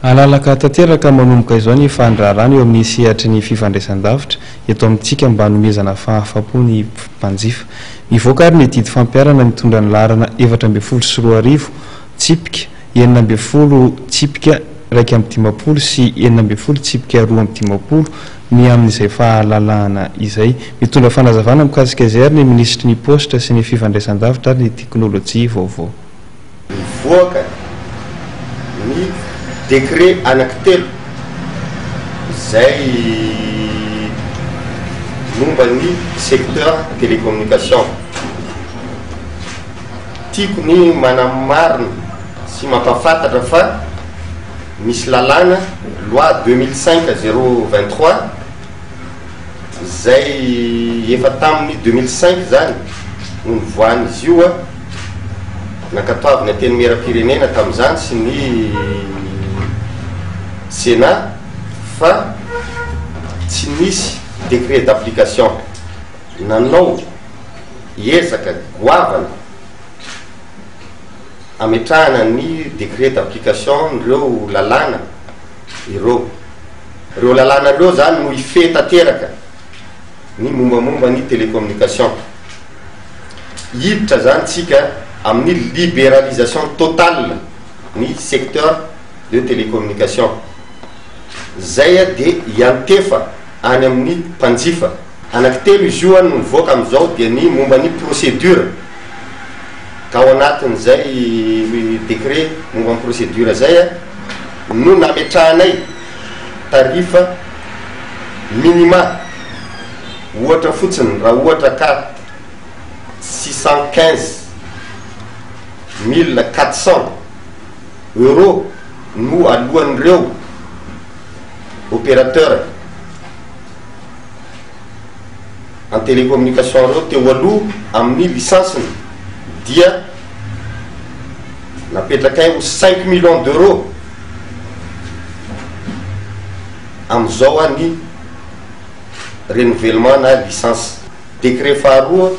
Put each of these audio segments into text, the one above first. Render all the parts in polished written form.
Halalaka tanteraka manomboka izao ny fandraharahana eo amin'ny sehatry ny fifandraisan-davitra eto amintsika mba hanomezana fahafapo ny mpanjifa. Nivoaka ary ny didy fampiharana mitondra ny laharana 2014 tsipika 16 tsipika 51 sy 16 tsipika 52 ny amin'izay fahalalahana izay. Mitondra fanazavana mikasika izay ary ny minisitry ny paositra sy ny fifandraisan-davitra ary ny teknolojia vaovao. Nivoaka ny décret anankitelo izay momba ny secteur télécommunication. Tiako ny manamarina sy mampahafantatra fa misy lalàna loi 2005 023 izay efa tamin'ny 2005 izany no nivoahan'izy io, nankatoavin'ny Antenimierampirenena tamin'izany sy ny Sénat fa tsy nisy décret d'application. Nanao ezaka goavana ametrahana ny décret d'application ireo lalàna ireo. Ireo lalàna ireo izany no hifehy tanteraka ny mombamomba ny télécommunication. Hiditra izany tsika amin'ny libéralisation totale ny secteur de télécommunication. Izay dia hiantefa any amin'ny mpanjifa. Anankitelo izy io no mivoaka amin'izao dia ny momba ny procédure ka ao anatin'izay décret momba ny procédure izay no nametrahanay tarif minima ohatra fotsiny raha ohatra ka 615 400 euros no aloan'ireo opérateur en télécommunication ireo teo aloha amin'ny licence-ny dia napetrakay ho 5 millions d'euros amin'izao ny renouvellement na licence. Décret faharoa,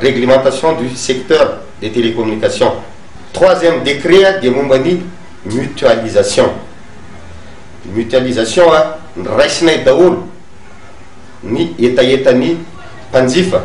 réglementation du secteur des télécommunications. Troisième décret dia momba ny mutualisation. Mutualisation, niraisinay daholo ny hetahetan'ny mpanjifa.